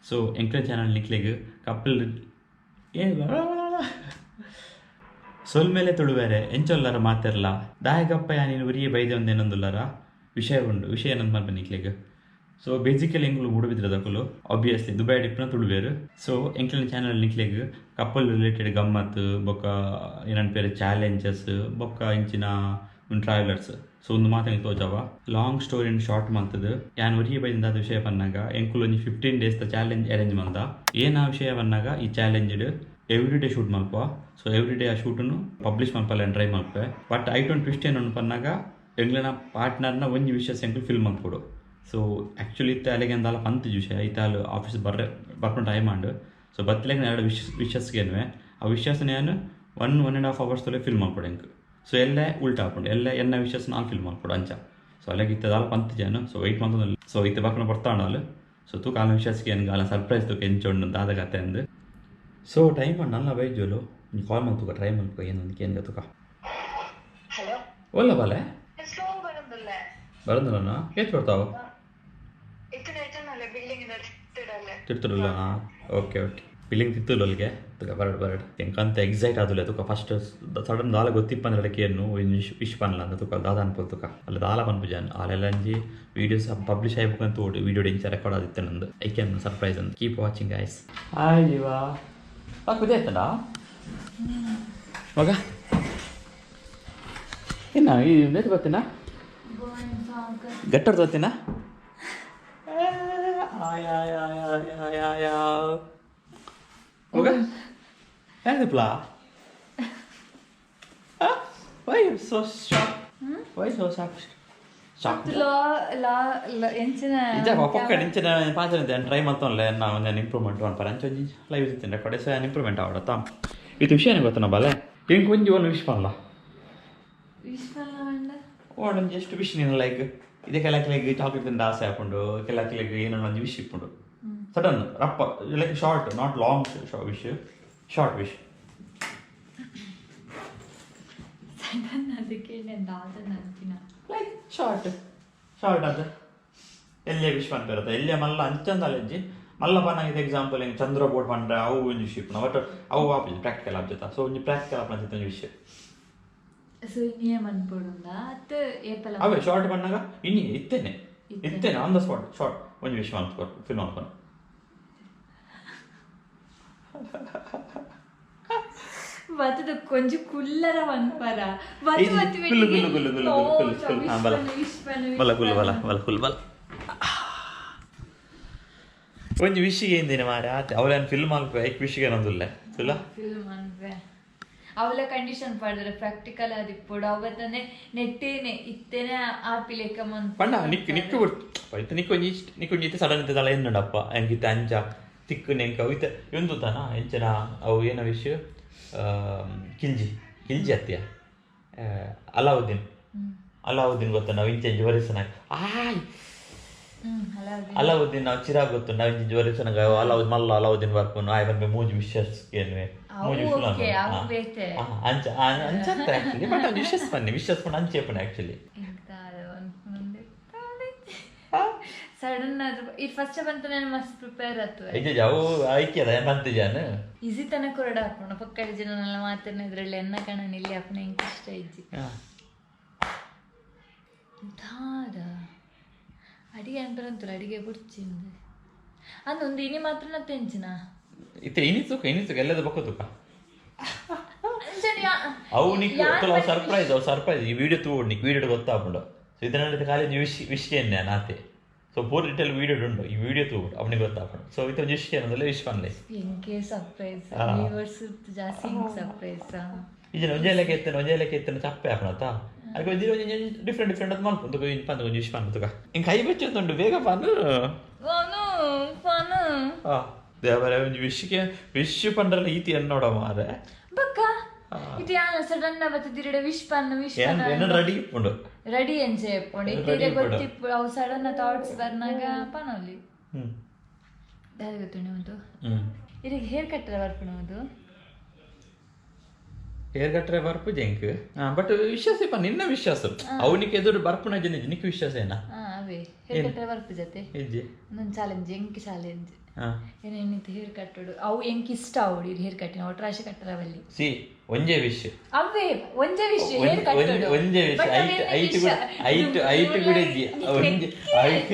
ಸೊ ಎಂಕ್ಲೆ ಚಾನಲ್ ನಿಕ್ಲೆಗ್ ಕಪ್ಪಲ್ ಏ ಸೊಲ್ಮೆಲೆ ತುಳುವೆರೆ, ಎಂಚೊಲ್ಲರ ಮಾತೆರ್ಲ? ದಾಯೆಗಪ್ಪ ಯಾನಿನ್ ಉರಿಯೆ ಬೈದೆ ಒಂದೇನೊಂದುಲ್ಲರ? ವಿಷಯ ಉಂಡು. ವಿಷಯ ಏನಂತ ಮಲ್ಪೆ ನಿಕ್ಲೆಗ್. ಸೊ ಬೇಸಿಕಲಿ ಎಂಕುಲು ಮೂಡುಬಿದ್ರದಕುಲು, ಆಬ್ವಿಯಸ್ಲಿ ದುಬೈ ಇಪ್ಪುನ ತುಳುವೆರ್. ಸೊ ಎಂಕ್ಲೆನ ಚಾನಲ್ ನಿಕ್ಲೆಗ್ ಕಪ್ಪಲ್ ರಿಲೇಟೆಡ್ ಗಮ್ಮತ್ ಬೊಕ್ಕ ಏನನ್ಪೇರು ಚಾಲೆಂಜಸ್ ಬೊಕ್ಕ ಇಂಚಿನ ಟ್ರಾವೆಲರ್ಸ್, ಸೊ ಒಂದು ಮಾತ ತೋಜವ. ಲಾಂಗ್ ಸ್ಟೋರಿ ಶಾರ್ಟ್ ಮಂತದು ಯಾನ್ ಒರಿಯೆ ಬೈದಂದಾದ ವಿಷಯ ಪನ್ನಾಗ, ಎಂಕುಲು ಒಂಜಿ 15 ಡೇಸ್ ದ ಚಾಲೆಂಜ್ ಅರೇಂಜ್ ಮಂದ. ಏನ ವಿಷಯ ಪನ್ನಾಗ, ಈ ಚಾಲೆಂಜ್ ಎವ್ರಿ ಡೇ ಶೂಟ್ ಮಲ್ಪ. ಸೊ ಎವ್ರಿ ಡೇ ಆ ಶೂಟನ್ನು ಪಬ್ಲಿಷ್ ಮಲ್ಪಲ್ಲ ಟ್ರೈ ಮಲ್ಪೆ. ಬಟ್ I don't twist ಏನು ಪನ್ನಾಗ, ಎಂಗ್ಲೆನ ಪಾರ್ಟ್ನರ್ನ ಒಂಜಿ ವಿಷಯ ಎಂಕುಲು ಫಿಲ್ಮ್ ಮಲ್ಪೊಡು. ಸೊ ಆ್ಯಕ್ಚುಲಿ ಇತ್ತೆ ಅಲ್ಲಿಗೆ ಅಂದಾಲ ಪಂತಿಜ್ ವಿಷಯ. ಇತ್ತೆ ಅಲ್ಲಿ ಆಫೀಸ್ ಬರ್ರೆ ಬರ್ಪುನ ಟೈಮ್ ಆಂಡ್. ಸೊ ಬತ್ತಿಲೆಗ್ ಎರಡು ವಿಶಸ್ಗೆ ಆ ವಿಶಸ್ ನಾನು 1, 1.5 ಅವರ್ಸ್ ತೊಲೆ ಫಿಲ್ಮ್ ಮಲ್ಪೊಡು ಎಂಕ್. ಸೊ ಎಲ್ಲೇ ಉಲ್ಟಾ ಆಪುಂಡು, ಎಲ್ಲ ಎನ್ನ ವಿಶಸ್ ನಾನು ಫಿಲ್ಮ್ ಮಲ್ಪೊಡು ಅಂಚ. ಸೊ ಅಲ್ಲಿಗೆ ಇತ್ತೆ ದಾಲ ಪಂತಿಜಾನು. ಸೊ ವೆಯ್ಟ್ ಮಂತೊಂದು. ಸೊ ಇತ್ತೆ ಬರ್ಪುನ ಬರ್ತಾಂಡಾಲು. ಸೊ ತೂಕ ಆಲ ವಿಶಸ್ಗೆ ಎನ್ಗೆ ಆಲ ಸರ್ಪ್ರೈಸ್ ತೂಕ ಎಂಚ ಉಂಡು, ದಾದ ಕತೆ ಅಂದ್. ಸೊ ಟೈಮ್ ಉಂಡು, ನಲ್ಲ ಬೈಜೋಲು. ಕಾಲ್ ಮಲ್ತುಕ, ಟ್ರೈ ಮಲ್ಪುಕ ಏನೊಂದು ಕೇನ್ಗ ತುಕ. ಹಲೋ. ಒಲ್ಲ ಬಾಲೆ. ಸ್ಲೋ ಬರೋದಿಲ್ಲ. ಬರಂದಿಲ್ಲ? ಏತ್ ಬರ್ತಾವ? ಇತ್ತನ ಇತ್ತನಲ್ಲ, ಬಿಲ್ಡಿಂಗ್ ತಿಡಲ್ಲ. ತಿರ್ತುಡಲ್ಲ. ಓಕೆ ಓಕೆ, ಬಿಲ್ಲಿಂಗ್ ತಿತ್ತುಲಲ್ಗೆ ತುಕ. ಬರಡ್ ಬರಡ್. ಎಂಕಂತ ಎಕ್ಸೈಟ್ ಆದುಲ್ಲ ತುಕ. ಫಸ್ಟ್ ಸಡನ್ ದಾಲ ಗೊತ್ತಿಪ್ಪಂದ್ರೆ ಕೇನು ವಿಶ್ ವಿಶ್ ಪನ್ಲ ಅಂದ. ತುಕ ದಾದ ಅನ್ಪೋಲ್ ತುಕ. ಅಲ್ಲ ದಾಲ ಪನ್ಪುಜಾನ್. ಆಲೆಲ್ಲ ಅಂಜಿ ವೀಡಿಯೋಸ್ ಪಬ್ಲಿಷ್ ಆಯ್ಬೇಕಂತ ಓಡಿ ವೀಡಿಯೋ ಇಂಚ ರೆಕಾರ್ಡ್ ಆದಿತ್ತೆ ನಂದು. ಐಕೆ ಸರ್ಪ್ರೈಸ್ ಅಂತ. Keep watching guys. Hi ಜೀವ, ಪಾಕ್ ಕುದಿ ಆಯ್ತಲ್ಲ ಮಗ? ಇನ್ನ ಈ ನೇತು ಬರ್ತೀನಾ? ಗಟ್ಟರ್ ತೋತೀನಾ? ಆಯ್ ಆಯ್ ಆಯ್ ಆಯ್ ಆಯ್ ಆಯ್ ಆಯ್. ಮಗ, ಯಾರಿಪ್ಲಾ? Why you so shocked? Why so shocked? Shocked? ಲಾ ಲಾ ಲಾ ಎಂಚಿನ? ನಿಜ ಪೊಕ್ಕ ಇಂಚಿನ ಪಾಚನ ಟ್ರೈ ಮಲ್ತೊನ್ಲೆ. ನಾ ಒಂಜಿ ಇಂಪ್ರೂವ್ಮೆಂಟ್ ಮನ್ಪರ ಅಂಚ ಒಂಜಿ ಲೈವ್ ಇತ್ತಿನ ರೆಕಾರ್ಡ್. ಸೊ ಇಂಪ್ರೂವ್ಮೆಂಟ್ ಆವಡತ್ತ. ಇದು ವಿಷಯ ಗೊತ್ತನ ಬಾಲೆ? ಎಂಕ್ ಒಂಜಿ ಒಂದು ವಿಶ್ ಪನ್ಲ. ವಿಶ್ ಪನ್ಲ? ಒಂಜಿ ಜಸ್ಟ್ ವಿಶ್. ನೀನು ಲೈಕ್ ಇದೇ ಕೆಲಕ್ಲೆಗ್ ಚಾಕ್ಲೇಟ್ ತಿಂದ ಆಸೆ ಆಪುಂಡು, ಕೆಲಕ್ಲೆಗ್ ಏನೋ ಒಂಜಿ ವಿಶ್ ಇಪ್ಪುಂಡು. ಸಡನ್ ರಪ್ಪ, like short, not long wish, short wish. Sudden ಅದಕ್ಕೆ ದಾದ ನನ್ಪಿನ. ಲೈಕ್ ಶಾರ್ಟ್ ಶಾರ್ಟ್ ಅದು ಎಲ್ಲೇ ವಿಶ್ ಪನ್ಪೆರತ್ತ. ಎಲ್ಲೇ ಮಲ್ಲ ಅಂಚಂದಲೆಜ್ಜಿ. ಮಲ್ಲ ಪನ್ನಾಗ ಎಕ್ಸಾಂಪಲ್ ಹಿಂಗೆ ಚಂದ್ರ ಬೋರ್ಡ್ ಪಂಡ್ರೆ ಅವು ಒಂಜಿ ವಿಶ್ ಇಪ್ಪುಂಡು. ಬಟ್ ಅವು ಆಪುಜಿ, ಪ್ರಾಕ್ಟಿಕಲ್ ಆಪ್ಜತ. ಸೊ ಒಂಜಿ ಪ್ರಾಕ್ಟಿಕಲ್ ಆಪುನ ಒಂಜಿ ವಿಶ್. ಸೊ ಇನ್ನೇ ಮನ್ಪೊಡುಂದ ಅತ್ ಏಪಲ? ಅವೇ ಶಾರ್ಟ್ ಪನ್ನಾಗ ಇನಿ ಇತ್ತೇನೆ ಇತ್ತೇನೆ ಆನ್ the spot short ಒಂಜಿ ವಿಶ್ ಮಲ್ಪೊ, ಫಿಲ್ಮ್ ಮಲ್ಪೊನು. ಬತ್ತದ ಕೊಂಚ ಕುಲ್ಲರ ಮನ್ಪರ ಬತ್ತು. ಇದು ಬತ್ತು. ಕುಲ್ಲು, ಕುಲ್ಲು, ಕುಲ್ಲು, ಕುಲ್ಲು, ಕುಲ್ಲು, ಕುಲ್ಲು. ಹಾ, ಬಲ. ವಿಶ್ ಪನ್ನು. ಬಲ ಕುಲ್ಲು, ಬಲ ಬಲ ಕುಲ್ಲು ಬಲ. ಒಂಜಿ ವಿಶ್ಗೆ ಏಂದಿನ ಮಾರೆ ಆತೆ. ಅವಳೇನು ಫಿಲ್ಮ್ ಮಲ್ಪೆ, ಐಕ್ ವಿಶ್ಗೆ ಏನೊಂದುಲ್ಲೆ ತುಲ್ಲ. ಫಿಲ್ಮ್ ಅನ್ಪೆ. ಅವಲ ಕಂಡೀಷನ್ ಪಾಡ್ದರೆ ಪ್ರಾಕ್ಟಿಕಲ್ ಆದಿಪ್ಪೊಡು. ಅವತ್ತನೆ ನೆಟ್ಟೇನೆ ಇತ್ತೇನೆ ಆಪಿಲೆಕ್ಕ ಮನ್ಪ. ಪಂಡ ನಿಕ್ ನಿಕ್ಕು ಬಿಡ್ತು ಇತ್ತೆ. ನಿಕ್ಕು ಒಂಜಿ ಇಷ್ಟ, ನಿಕ್ಕು ಒಂಜಿ ಇತ್ತೆ ಸಡನ್ ಇತ್ತೆ ದಳ ಎನ್ನುಂಡಪ್ಪ ಎಂಕ್ ಇತ್ತೆ ಅಂಚ ತಿಕ್ಕು ನೆಂಕ ಅವು ಇತ್ತೆ ಎಂದುತಾನ ಎಂಚನ ಅವು ಏನ ವಿಶ್? ಖಿಲ್ಜಿ ಖಿಲ್ಜಿ ಅತ್ತಿಯ, ಅಲಾವುದ್ದೀನ್ ಅಲಾವುದ್ದೀನ್ ಗೊತ್ತ? ನಾವು ಇಂಚ ಇಂಚ ವರಿಸನಾಗ ಆಯ್. ಅಲ್ಲ. ಅಲಾವುದ್ದೀನ್ ನಾವು ಚಿರಾಗ್ ಗೊತ್ತು. ನಾವು ಇಂಚ ಇಂಚ ವರಿಸನಾಗ ಅಲಾವುದ್ ಮಲ್ಲ ಅಲಾವುದ್ದೀನ್ ಬರ್ಪುನು. ಆಯ್ ಬಂದ್ಮೆ ಮೂಜಿ ವಿಶಸ್ ಏನ್ವೆ ಮೂಜಿ ಅವು ವಿಶ್. ಓಕೆ, ಅವು ಬೇತೆ. ಅಂಚ ಅಂಚ ಆಕ್ಚುಲಿ. ಬಟ್ ವಿಶಸ್ ಬನ್ನಿ, ವಿಶಸ್ ಪಂಡ ಅಂಚೆ ಪಂಡ ಆಕ್ಚುಲಿ. ಎಂತ ಸಡನ್ ಅದು ಈ ಫಸ್ಟ್ ಬಂತ ನಾನು ಮಸ್ತ್ ಪ್ರಿಪೇರ್ ಆತು. ಇಜ್ಜ, ಅವು ಐಕ್ಯದ ಬಂತಿಜಾನ. ಈಸಿ ತನಕ ಕೊರಡ ಹಾಕೊಂಡು ಪಕ್ಕಡ ಜನನೆಲ್ಲ ಮಾತನ್ನ ಇದ್ರಲ್ಲಿ ಎನ್ನ ಕಣ ಇಲ್ಲಿ ಹಾಪುನ ಎಂಕ್ ಇಷ್ಟ ಇಜ್ಜಿ. ದಾದ ಅಡಿಗೆ ಅಂತಾರಂತಲ್ಲ, ಅಡಿಗೆ ಬುಡ್ಚಿಂದು ಅಂದ್ ಒಂದು ಇನಿ ಮಾತ್ರ ನತ್ತೆಂಚಿನ. ಇತ್ತೆ ಇನಿ ತುಕ, ಇನಿ ತುಕ, ಎಲ್ಲದ ಬೊಕ್ಕ ತುಕ. ಅಂಚನೆ ಅವು ನಿಕ್ ಸರ್ಪ್ರೈಸ್, ಅವು ಸರ್ಪ್ರೈಸ್. ಈ ವಿಡಿಯೋ ತೂಡು, ನಿಕ್ ವಿಡಿಯೋ ಗೊತ್ತಾಪುಂಡು. ಸೊ ಇದನ್ನ ಖಾಲಿ ವಿಶ್ ವಿಶ್ ಏನ್ ನಾತೆ. ಸೊ ಪೂರ ಡೀಟೇಲ್ ವಿಡಿಯೋ ಉಂಡು. ಈ ವಿಡಿಯೋ ತೂಡು, ಅವನಿಗೆ ಗೊತ್ತಾಪುಂಡು. ಸೊ ಇತ್ತೆ ಒಂಜಿ ವಿಶ್ ಏನಂದ್ರೆ ವಿಶ್ ಪನ್ಲೆ. ಎಂಕೆ ಸರ್ಪ್ರೈಸ್? ವ್ಯೂವರ್ಸ್ ಜಾಸ್ತಿ ಸರ್ಪ್ರೈಸ್. ಇಜನ ಒಂಜೇ ಲೆಕ್ಕ ಎತ್ತನ, ಒಂಜೇ ಲೆಕ್ಕ ಎತ್ತನ ಚಪ್ಪೆ ಆಪುಣತ. ಅದಕ್ಕೆ ಒಂಜಿ ಒಂಜಿ ಡಿಫ್ರೆಂಟ್ ಡಿಫ್ರೆಂಟ್ ಅದು ಮಲ್ಪು ತುಕ. ಇಂಚ ಪಂದು ಒಂಜಿ ವಿಶ್ ಪನ್ಪ ತುಕ. ಇಂಕ್ ಕೈ ಬೆಚ್ಚೊಂದುಂಡು, ಬೇಗ ಪನ್ನು. ಅವನು ಫಾನು. ಆ ದೇವರೇ, ಒಂಜಿ ವಿಶ್ಗೆ ವಿಶ್ ಪಂಡ್ರಲ್ಲ ಈತಿ ಎನ್ನೋಡ ಮಾರೆ. ಬಕ್ಕ ಇದು ಯಾನ ಸಡನ್ ಬತ್ತದಿರಡ ವಿಶ್ ಪನ್ನು ವಿಶ್. ಏನ್ ಎನ್ನ ರೆಡಿ ಇಪ್ಪುಂಡು. ರೆಡಿ ಎಂಚೆ ಇಪ್ಪುಂಡು? ರೆಡಿ ಇತ್ತೀರೆ ಇಪ್ಪುಂಡು. ಗೊತ್ತಿಪ್ಪು. ಅವು ಸಡನ್ ಥಾಟ್ಸ್ ಬರ್ನಾಗ ಪನೊಲಿ. ದಾದ ಗೊತ್ತುಂಡು ಒಂದು? ಇರಿಗೆ ಹೇರ್ ಕಟ್ಟರೆ ಬರ್ಪುಣದು. ಹೇರ್ ಕಟ್ರೆ ಬರ್ಪು ಜೆಂಕ್. ಬಟ್ ವಿಶ್ವಾಸ ಇಪ್ಪ ನಿನ್ನ ವಿಶ್ವಾಸ ಅವನಿಗೆ ಎದುರು ಬರ್ಪುನ ಜನ. ನಿಕ್ ವಿಶ್ವಾಸ ಏನ? ಹಾ, ಅವೇ ಹೇರ್ ಕಟ್ಟರೆ ಬರ್ಪು ಜೊತೆ. ಇಜ್ಜಿ. ಒಂದೊಂದು ಚಾಲೆಂಜ್, ಎಂಕ್ ಚಾಲೆಂಜ್. ಏನೇನಿತ್ತು ಹೇರ್ ಕಟ್ಟೋಡು ಅವು ಎಂಕ್ ಇಷ್ಟ ಅವಡು ಇದು ಹೇರ್ ಕಟ್ಟಿನ ಒಟ್ಟು ರಾಶಿ ಕಟ್ಟರವಲ್ಲಿ ಸಿ ಒಂಜೇ ವಿಶ್ ಅವೇ ಒಂಜೇ ವಿಶ್ ಹೇರ್ ಕಟ್ಟೋಡು ಒಂಜೇ ವಿಶ್ ಐಟ್ ಐಟ್ ಗುಡ ಐಟ್ ಐಟ್ ಗುಡ ಇಜ್ಜಿ ಒಂಜಿ ಐಟ್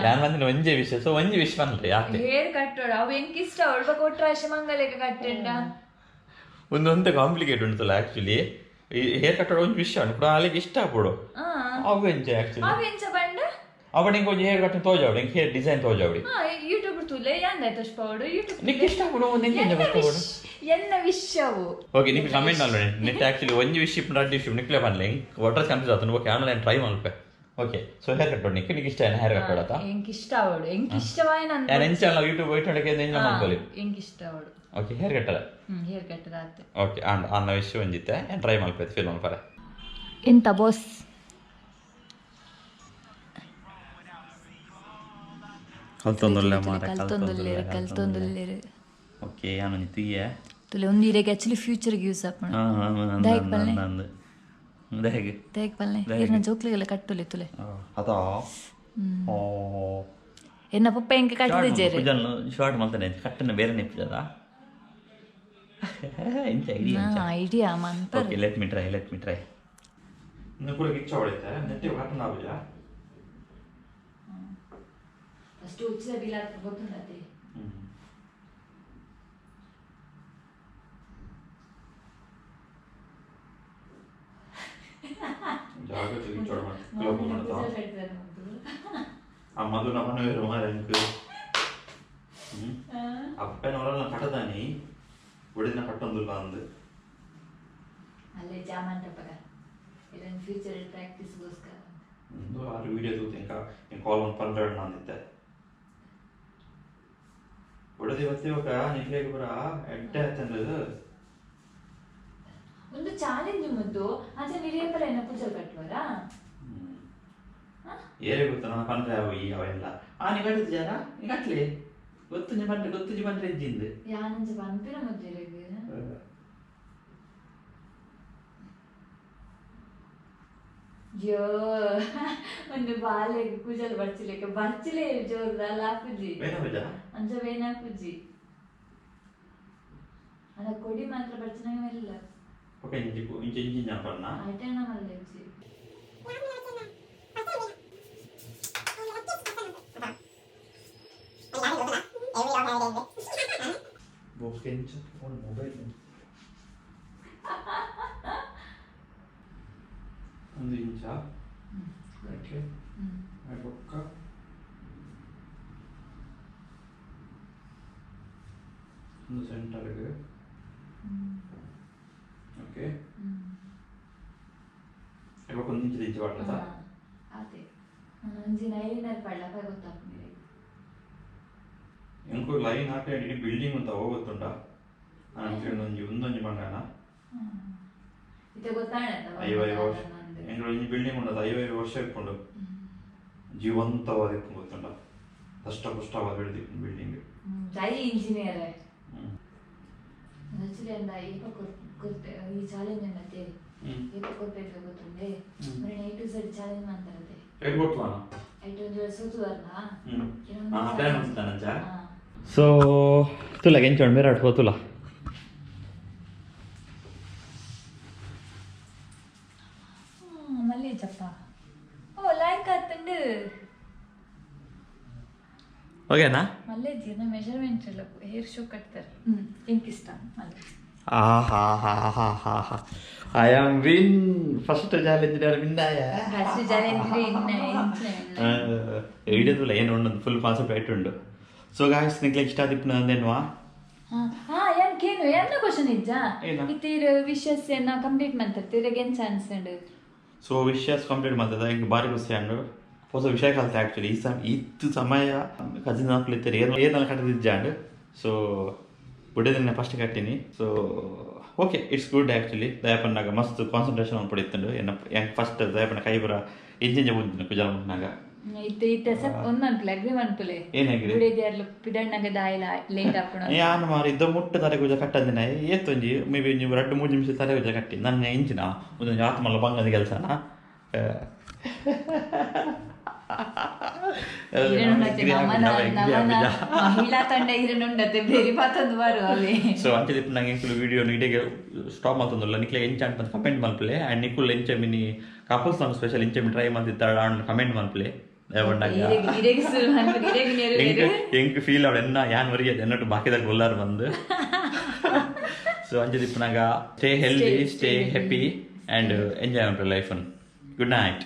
ಯಾನ್ ಬಂದಿನ ಒಂಜೇ ವಿಶ್ ಸೊ ಒಂಜಿ ವಿಶ್ ಪನ್ಲೆ ಯಾತೆ ಹೇರ್ ಕಟ್ಟೋಡು ಅವು ಎಂಕ್ ಇಷ್ಟ ಅವಳು ಬೊಕ ಒಟ್ಟು ರಾಶಿ ಮಂಗಲೆಗೆ ಕಟ್ಟಂಡ ಒಂದೊಂದು ಕಾಂಪ್ಲಿಕೇಟ್ ಉಂಟಲ್ಲ ಆಕ್ಚುಲಿ ಹೇರ್ ಕಟ್ಟೋಡು ಒಂಜಿ ವಿಷಯ ಉಂಟು ಕೂಡ ಅಲ್ಲಿಗೆ ಇಷ್ಟ ಆಪೋಡು ಅವು ಎಂಚ ಆಕ್ಚುಲಿ ಅವು ಎಂಚ ಬಂಡ ಅವಡು ಇಂಕ್ ಒಂಜಿ ಹೇರ್ ಕಟ್ ತೋಜಾವಡಿ ಇಂಕ್ ಹೇರ್ ಡಿಸೈನ್ ತೋಜಾವಡಿ ಯೂಟ್ಯೂಬ್ ತುಲೆ ಯಾಂದಾಯ್ತು ಅಷ್ಟು ಯೂಟ್ಯೂಬ್ ನಿಕ್ ಇಷ್ಟ ಆಪೋಡು ಒಂದು ಎಂಚ ಎಂಚ ಬರ್ತೋಡು ಎನ್ನ ವಿಷಯವು ಓಕೆ ನಿಕ್ ಕಮೆಂಟ್ ಮಲ್ಪೆ ನೆಟ್ ಆಕ್ಚುಲಿ ಒಂಜಿ ವಿಷಯ ಇಪ್ಪು ರಡ್ಡ್ ವಿಷಯ ನಿಕ್ಲೆ ಪನ್ಲೆ ಇಂಕ್ ವಾಟರ್ ಕನ್ಫ್ಯೂಸ್ ಆತನು ಓಕೆ ಆಮೇಲೆ ಟ್ರೈ ಮಲ್ಪೆ ಓಕೆ ಸೊ ಹೇರ್ ಕಟ್ ನಿಕ್ ನಿಕ್ ಇಷ್ಟ ಹೇರ್ ಕಟ್ ಆತ ಎಂಕ್ ಇಷ್ಟ ಅವಡು ಎಂಕ್ ಇಷ್ಟವಾಯ ನಾನು ಯಾನ್ ಎಂಚ ಯೂಟ್ಯೂಬ್ ಹೋಯ್ತು ಎಂಚ ಮಲ್ಪೊಲಿ ಎಂಕ್ ಇಷ್ಟ ಅವಡು ಓಕೆ ಹೇರ್ ಕಟ್ಟಲ್ಲ ಹೇರ್ ಕಟ್ಟದಾತೆ ಓಕೆ ಆಂಡ್ ಅನ್ನ ವಿಷಯ ಒಂಜಿತ್ತೆ ಯಾನ್ ಟ್ರೈ ಮಲ್ಪೆ ಫೀಲ್ ಮಲ್ಪರೆ ಎಂತ ಬಾಸ್ ಕಲ್ತೊಂದುಲ್ಲೆ ಮಾರೆ ಕಲ್ತೊಂದುಲ್ಲೇರು ಕಲ್ತೊಂದುಲ್ಲೇರು ಓಕೆ ಯಾನ್ ಒಂಜಿ ತುಯ್ಯೆ ತುಲೆ ಒಂದು ಇರೆಗೆ ಆಕ್ಚುಲಿ ಫ್ಯೂಚರ್ಗೆ ಯೂಸ್ ಆಪಣ ದಾಯಕ್ ಪಲ್ಲೆ ದಾಯಕ್ ದಾಯಕ್ ಪಲ್ಲೆ ಇರ್ನ ಜೋಕ್ಲಿಗೆಲ್ಲ ಕಟ್ಟುಲೆ ತುಲೆ ಅತಾ ಓ ಎನ್ನ ಪಪ್ಪ ಎಂಕ ಕಟ್ಟದಿಜೇರು ಪೂಜನ್ ಶಾರ್ಟ್ ಮಲ್ತನೆ ಕಟ್ಟನ ಬೇರೆ ನಿಪ್ಪುಜದ ಎಂಚ ಐಡಿಯಾ ಐಡಿಯಾ ಮಂತ okay let me try let me try ಇನ್ನು ಕೂಡ ಗಿಚ್ಚ ಹೊಡಿತೆ ನೆಟ್ಟಿ ಕಟ್ಟನ ಆಪುಜ ಫಸ್ಟ್ ಉಚ್ಚ ಬಿಲ್ ಗೊತ್ತುಂಡತೆ ಜಾಗ್ರತೆ ಗಿಚ್ಚ ಮಾಡ್ತಾ ಮಾಡ್ತಾ ಆ ಮಧು ನಮ್ಮ ಮಾರೆ ಎಂಕ್ ಅಪ್ಪನ ಹೊರಲ್ಲ ಕಟ್ಟದಾನಿ ಒಡಿದಿನ ಕಟ್ಟೊಂದುಲ್ಲ ಅಂದು ಅಲ್ಲೇ ಜಾಮಾನ್ ಟಪ್ಪಗ ಇಲ್ಲ ಫ್ಯೂಚರ್ ಪ್ರಾಕ್ಟೀಸ್ಗೋಸ್ಕರ ಒಂದು ಆರು ವಿಡಿಯೋ ತೂತು ಇಂಕ ಇಂಕ ಕಾಲ್ ಒಂದು ಪನ್ನೆರಡು ನಾನಿದ್ದೆ ಒಡದಿ ಬತ್ತಿ ఒక ನಿಕ್ಲೇಗ್ ಪೂರ ಎಡ್ಡೆ ಆತಂದ್ರದು ಒಂದು ಚಾಲೆಂಜ್ ಮುದ್ದು ಅಂಚೆ ನಿರಿಯಪ್ಪಲ ಏನ ಪೂಜೆ ಕಟ್ಟುವರಾ ಏರೇ ಗೊತ್ತ ನನ್ನ ಪಂಡ್ರೆ ಅವು ಈ ಅವೆಲ್ಲ ಆ ನೀ ಕಟ್ಟಿದ ಜನ ನೀ ಕಟ್ಲಿ ಗೊತ್ತುಂಜಿ ಪಂಡ್ರೆ ಗೊತ್ತುಂಜಿ ಪಂಡ್ರೆ ಇಜ್ಜಿಂದು ಯಾನಂಚ ಪನ್ಪಿನ ಮುದ್ದಿರಗ್ ಯೋ ಒಂದು ಬಾಲೆಗ್ ಕೂಜಲ್ ಬರ್ಚಿಲೆಕ್ಕ ಬರ್ಚಿಲೆ ಜೋರ್ದ ಲಾಪುಜಿ ವೇನ ಪೂಜ ಅಂಚ ವೇನ ಪೂಜಿ ಅದ ಕೊಡಿ ಮಾತ್ರ ಬರ್ಚಿನಾಗ ಮೆಲ್ಲ ಓಕೆ ಇಂಚಿ ಇಂಚಿ ಇಂಚಿ ಪಣ್ಣ ಐಟಣ ಮಲ್ಲೆಚ್ಚಿ ಓಕೆ ಇಂಚ ಫೋನ್ ಮೊಬೈಲ್ ಒಂದು ಇಂಚ ಓಕೆ ಬೊಕ್ಕ ಒಂದು ಸೆಂಟರ್ಗೆ ಓಕೆ ಬೊಕ್ಕ ಒಂದು ಇಂಚು ಇಂಚು ಪಡ್ಲದ ಅದೇ ಒಂಜಿ ನೈಲಿನರ್ ಪಡ್ಲಪ್ಪ ಗೊತ್ತಾಗ್ತದೆ ಎಂಕು ಲೈನ್ ಹಾಕಿ ಇಡೀ ಬಿಲ್ಡಿಂಗ್ ಅಂತ ಹೋಗುತ್ತುಂಡ ನಾನು ಒಂಜಿ ಒಂದೊಂಜಿ ಬಂಗಾನ ಇದು ಗೊತ್ತಾಣ ಐವೈದು ವರ್ಷ ಎಂಗಳು ಒಂಜಿ ಬಿಲ್ಡಿಂಗ್ ಉಂಡದ ಐವೈದು ವರ್ಷ ಇಟ್ಕೊಂಡು ಜೀವಂತವಾದ ಇಪ್ಪು ಗೊತ್ತುಂಡ ದಷ್ಟ ಪುಷ್ಟವಾದ ಬೆಳೆದಿಪ್ಪು ಬಿಲ್ಡಿಂಗ್ ಜೈ ಇಂಜಿನಿಯರ್ ಆಕ್ಚುಲಿ ಅಂದ ಏಪ ಕೊರ್ತೆ ಈ ಚಾಲೆಂಜ್ ಅನ್ನತ್ತೆ ಏಪ ಕೊರ್ಪೇಟ್ ಗೊತ್ತುಂಡೆ ಮರೆ ಎ ಟು ಝೆಡ್ ಚಾಲೆಂಜ್ ಮಾಡ್ತಾರತ್ತೆ ಏಟ್ ಕೊಟ್ವಾನ ಐಟು ಒಂದು ಸೋತುವರ್ನ ಪ್ಲಾನ್ ಮಾಡ್ತಾನಂಚ ಸೊ ತುಲ ಎಂಚೋಣ ಮೇರಾಟ್ ಹೋತುಲ ಮಲ್ಲಿ ಚಪ್ಪ ಓ ಲೈಕ್ ಆತಂಡು ಓಕೆನಾ ಮಲ್ಲೆ ಜೀರ್ಣ ಮೆಷರ್ಮೆಂಟ್ ಎಲ್ಲ ಹೇರ್ ಶೋ ಕಟ್ತಾರೆ ಎಂಕ್ ಇಷ್ಟ ಮಲ್ಲೆ ಆಹಾ ಹಾ ಹಾ ಹಾ ಹಾ I am win first challenge win ಆಯ ಫಸ್ಟ್ ಚಾಲೆಂಜ್ ಇನ್ನ ಐಡಿಯಾದುಲ್ಲ ಏನು ಉಂಡು ಫುಲ್ ಕಾನ್ಸೆಪ್ಟ್ ಐಟ್ ಉಂಡು ಸೊ ಗಾಯ್ಸ್ ನಿಕ್ಲೆ ಇಷ್ಟ ಆದಿಪ್ಪು ನಂದೇನ್ವಾ ಹಾ ಯಾನ್ ಕೇನು ಯಾನ್ನ ಕ್ವಶನ್ ಇಜ್ಜಾ ಏನ? ಇತ್ತೀರ್ ವಿಶಸ್ ಏನ ಕಂಪ್ಲೀಟ್ ಮಂತರ್ ತಿರಗೆ ಏನ್ ಚಾನ್ಸ್ ಉಂಡು ಸೊ ವಿಷಯಸ್ ಕಂಪ್ಲೀಟ್ ಮಾಡ್ತದೆ ಹಿಂಗೆ ಭಾರಿ ಖುಷಿ ಅಂಡು ಹೊಸ ವಿಷಯ ಕಲಿತೆ ಆ್ಯಕ್ಚುಲಿ ಈ ಸಮ ಇತ್ತು ಸಮಯ ಕಜಿನ್ ಹಾಕ್ಲಿತ್ತಾರೆ ಏನು ಏನೆಲ್ಲ ಕಟ್ಟದಿಜ್ಜಾಂಡು ಸೊ ಬುಡದಿನ ಫಸ್ಟ್ ಕಟ್ಟಿನಿ so okay it's good actually ದಯಪನ್ನಾಗ ಮಸ್ತ್ ಕಾನ್ಸಂಟ್ರೇಷನ್ ಪಡಿತ್ತಂಡು ಎನ್ನ ಫಸ್ಟ್ ದಯಪನ್ನ ಕೈ ಬರ ಇಂಜಿಂಜ ಮುಂದಿನ ಕುಜಲ ಮುಂದಿನಾಗ ಇತ್ತೆ ಇತ್ತೆ ಸಪ್ ಒಂದ್ ಅನ್ಪುಲೆ ಅಗ್ರಿ ಮನ್ಪುಲೆ ಏನ್ agree? ಬುಡೇದಿಯಾರ್ಲು ಪಿಡಣ್ಣಗ ದಾಯಿಲ ಲೇಟ್ ಆಪುಣ ಯಾನ್ ಮಾರಿ ಇದ್ದ ಮುಟ್ಟು ತರೆ ಗುಜ ಕಟ್ಟದಿನ ಏತ್ತೊಂಜಿ ಮೇ ಬಿ ಒಂಜಿ ರಡ್ಡು ಮೂರು ನಿಮಿಷ ತರೆ ಗುಜ ಕಟ್ಟಿ ನನ್ನ ಇಂಚಿನ ಒಂದೊಂದು ಆತ್ಮಲ್ಲ ಬಂಗದ ಕೆಲಸನ ಇರೆನುಂಡತೆ ನಮನ ನಮನ ಮಹಿಳಾ ತಂಡ ಇರೆನುಂಡತೆ ಬೇರಿ ಪಾತೊಂದು ಬಾರು ಅವೇ. ಸೊ ಅಂಚೆ ನಂಗೆ ಎಂಕುಲು ವಿಡಿಯೋ ಇಡೆಗೆ ಸ್ಟಾಪ್ ಮಲ್ತೊಂದುಲ್ಲ. ನಿಕ್ಲೆ ಎಂಚ ಅಂತ ಕಮೆಂಟ್ ಮಲ್ಪಲೆ. ಅಂಡ್ ನಿಕುಲ್ ಎಂಚ ಮಿನಿ ಕಪಲ್ಸ್ ಸ್ಪೆಷಲ್ ಎಂಚ ಟ್ರೈ ಮಲ್ತಿತ್ತಾಳ ಕಮೆಂಟ್ ಮಲ್ಪಲೆ. ಪಂಡಾಗ ಇರೆಗ್ ಇರೆಗ್ ಸುರು ಮನ್ಪುನಿ, ಇರೆಗ್ ಎಂಕ್ ನೆರವೇರು. ಎಂಕ್ ಫೀಲ್ ಅವಳು ಎನ್ನ ಯಾನ್ ವರಿಗೆ ಎನ್ನಟ್ಟು ಬಾಕಿದಾಗ ಬೊಲ್ಲಾರ್ ಬಂದು. ಸೊ ಅಂಚೆ ದಿಪ್ಪನಾಗ stay healthy, stay happy and enjoy ಮಲ್ಪಲೆ life. Good night.